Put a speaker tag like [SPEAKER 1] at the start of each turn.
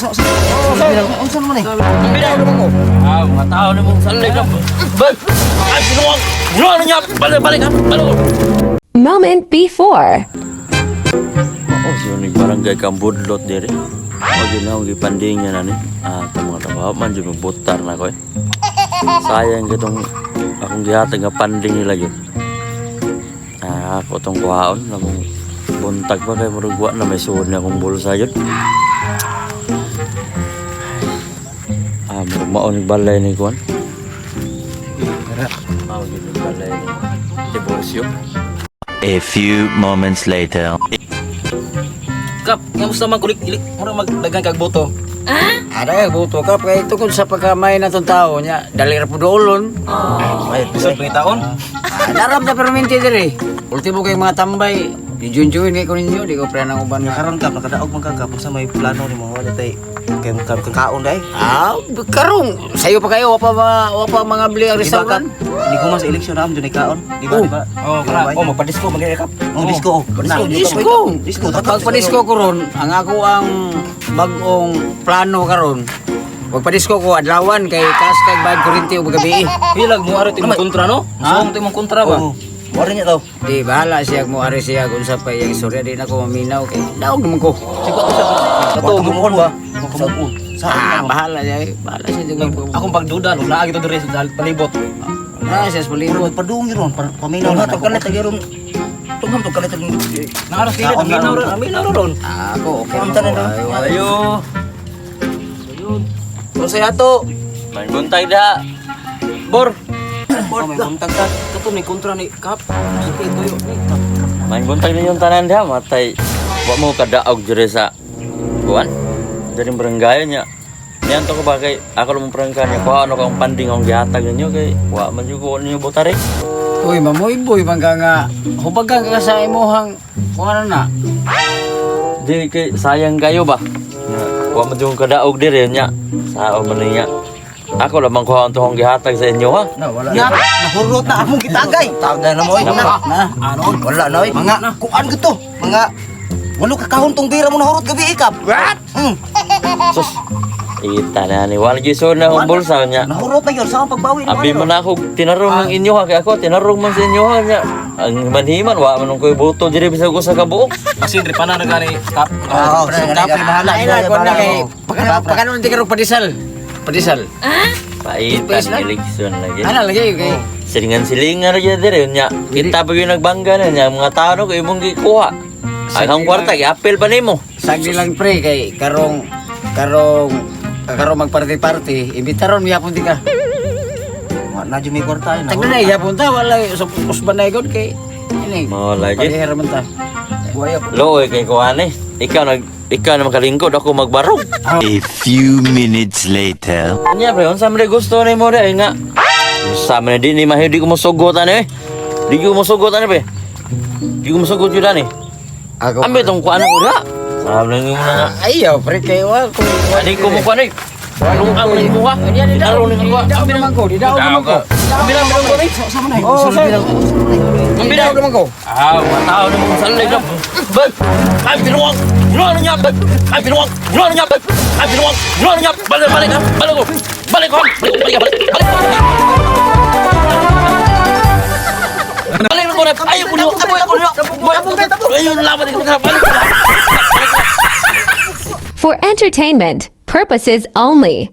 [SPEAKER 1] Unsa naman eh?
[SPEAKER 2] Binaw naman ko. Ah, mga tao na mong salig na. Bal! Ay, sinuwang! Sinuwang na niya! Balik, balik ha! Balik ko!
[SPEAKER 3] Moment before.
[SPEAKER 2] Oo, siya ni barangay Kambudlot diri. O, yun na akong gipandingan na ni. Ah, ito mga trabaho man, dyan mabutar na ko eh. Sayang kitong akong gihatag nga panding nila yun. Ah, ako itong kuhaon. Namong buntag pa kay murag wa na may suod na akong bulsa yun. Ah, murag maon ni balay ni kuan. Maon ni balay ni Tiburcio.
[SPEAKER 4] A few moments later.
[SPEAKER 5] Kap, kamusta man kulik ilik mura magdagan kag boto.
[SPEAKER 6] Ada boto ka kay tungkol sa pagkamay na tong tao niya, dali ra pud ulon.
[SPEAKER 5] Ay, bisod pangitaon.
[SPEAKER 6] Ah, Daram na perminti diri. Ultimo kay mga tambay, gijunjuin kay ko ninyo, di ko pre nang uban nga.
[SPEAKER 1] Karon kap nakadaog man ka kap unsa may plano nimo wala tay kay kap kang kaon day.
[SPEAKER 6] Ah, karong sayo pa kayo wa pa mga bili ang
[SPEAKER 1] Di ba kap?
[SPEAKER 6] restaurant.
[SPEAKER 1] Di ko mas eleksyon na am dunay kaon. Di ba
[SPEAKER 6] Oh.
[SPEAKER 1] di ba?
[SPEAKER 5] Oh,
[SPEAKER 1] Di ba,
[SPEAKER 5] kana. Oh, magpa-disco magyay kap.
[SPEAKER 1] Oh, disco. Oh,
[SPEAKER 6] Disco, disco.
[SPEAKER 1] Disco.
[SPEAKER 6] Pag padisko ko ron, ang ako ang bagong plano karon. Pag padisko ko adlawan kay kas kay bayad kuryente og gabi.
[SPEAKER 5] Hilag mo ari timong kontra no? Suong timong kontra ba?
[SPEAKER 1] Oh. Wala niya daw.
[SPEAKER 6] Di bahala siya mo ari siya kung sa pa iyang istorya di na ko maminaw kay daog naman ko.
[SPEAKER 5] Siguro sa
[SPEAKER 1] Kato gumuon ba? Sa sa
[SPEAKER 6] Ah, bahala siya, eh. Bahala siya di ko.
[SPEAKER 5] Akong pagduda no naa gito diri sa palibot.
[SPEAKER 6] Na siya sa palibot.
[SPEAKER 1] Murag padung ron paminaw na.
[SPEAKER 5] Tungkol kalit ron. Tungham tungkol kalit. Naaras dili naminaw ra, naminaw ra ron.
[SPEAKER 6] Ah, ako okay.
[SPEAKER 1] Ang
[SPEAKER 6] man
[SPEAKER 1] tanan
[SPEAKER 6] ko.
[SPEAKER 1] ron.
[SPEAKER 6] Ay, wala.
[SPEAKER 2] Ayo!
[SPEAKER 5] Unsa ato?
[SPEAKER 2] May buntag da! Bor!
[SPEAKER 5] Oh, may buntag ka. Kato ni kontra ni Kap. Sige tuyo ni Kap.
[SPEAKER 2] May buntag ninyong tanan diha, matay. Wa mo kadaog diri sa kuan. Diri barangay niya. Niyan to ko ba kay ako lang mong barangay niya. Kuha ano kang panding akong gihatag ninyo kay wa man jud ko ninyo botare.
[SPEAKER 6] Uy, mamoy boy man ka nga. Hubagan ka sa imuhang kung ano na.
[SPEAKER 2] Di kay sayang kayo ba? Nga, wa man jud ko kadaog diri niya. Sao man niya. Ako lamang kuha ang tuhong gihatag sa inyo ha.
[SPEAKER 6] Na wala.
[SPEAKER 1] Nya, nahurot na akong gitagay. Tagay na mo oy.
[SPEAKER 6] Na.
[SPEAKER 1] Ano? Wala na oy. Mga kuan gito. Mga walo ka kahon tong bira mo nahurot gabi ikap. What?
[SPEAKER 2] Sus. Ita na ni wala gyud na akong bulsa niya.
[SPEAKER 1] Nahurot na yun sa akong pagbawi ni
[SPEAKER 2] Abi man ako tinarong ng inyo ha kay ako tinarong man sa inyo ha niya. Ang manhiman wa man koy boto diri bisag usa ka buok.
[SPEAKER 5] Kasi diri pa na gani Kap.
[SPEAKER 1] Oo, si Kap ay bahala.
[SPEAKER 6] Ay, na, kuwan na kay pagkano pagkano hindi ka ron padisal. Padisal.
[SPEAKER 2] Paitan eleksyon lagi.
[SPEAKER 6] Ana lagi kay
[SPEAKER 2] Silingan-silingan lagi dire nya. Kita pa gyud nagbangga na nya mga tao no kay imong gikuha. Ang akong kwarta giapil pa nimo.
[SPEAKER 6] Sagdi lang pre kay karong karong karong magparty-party, imbitaron miyapon di ka.
[SPEAKER 1] Wa na jud may kwarta ay.
[SPEAKER 6] Tagna na yapon ta wala sa usban na igod kay ini.
[SPEAKER 2] Mao lagi.
[SPEAKER 6] Parihera man ta.
[SPEAKER 1] Buaya.
[SPEAKER 2] Looy kay kuan eh. Ikaw nag ikaw na makalingkod ako magbarog.
[SPEAKER 4] A few minutes later.
[SPEAKER 2] Nya pre unsa man gusto nimo di ay nga. Unsa man di ni mahiyo di ko mosugot ani eh. Di ko mosugot ani pre. Di ko mosugot yun ani.
[SPEAKER 6] Ako.
[SPEAKER 2] Ambe tong kuan ako da. Sabi lang mo na nga.
[SPEAKER 6] Ayaw pre kay wa kung
[SPEAKER 2] Ani ko mo kuan eh. Anong ang ning kuha? Tinarong ning kuha.
[SPEAKER 6] Di daw naman ko, di daw naman ko.
[SPEAKER 2] Bilang bilang ko ni.
[SPEAKER 6] Oh, sir. Di daw naman ko.
[SPEAKER 2] Ah, mga tao na mong salig na. Bal! Ay, binuwang! Binuwang na niya! Bal! Ay, binuwang! Binuwang na niya! Bal! Ay, binuwang! Binuwang na niya! Balik, balik, ha? Balik ko! Balik ko! Balik, balik, balik! Balik! Balik na ko na! Ayaw ko niyo! Ayaw ko niyo! Ayaw laban ko na! Balik ko na!
[SPEAKER 3] For entertainment purposes only.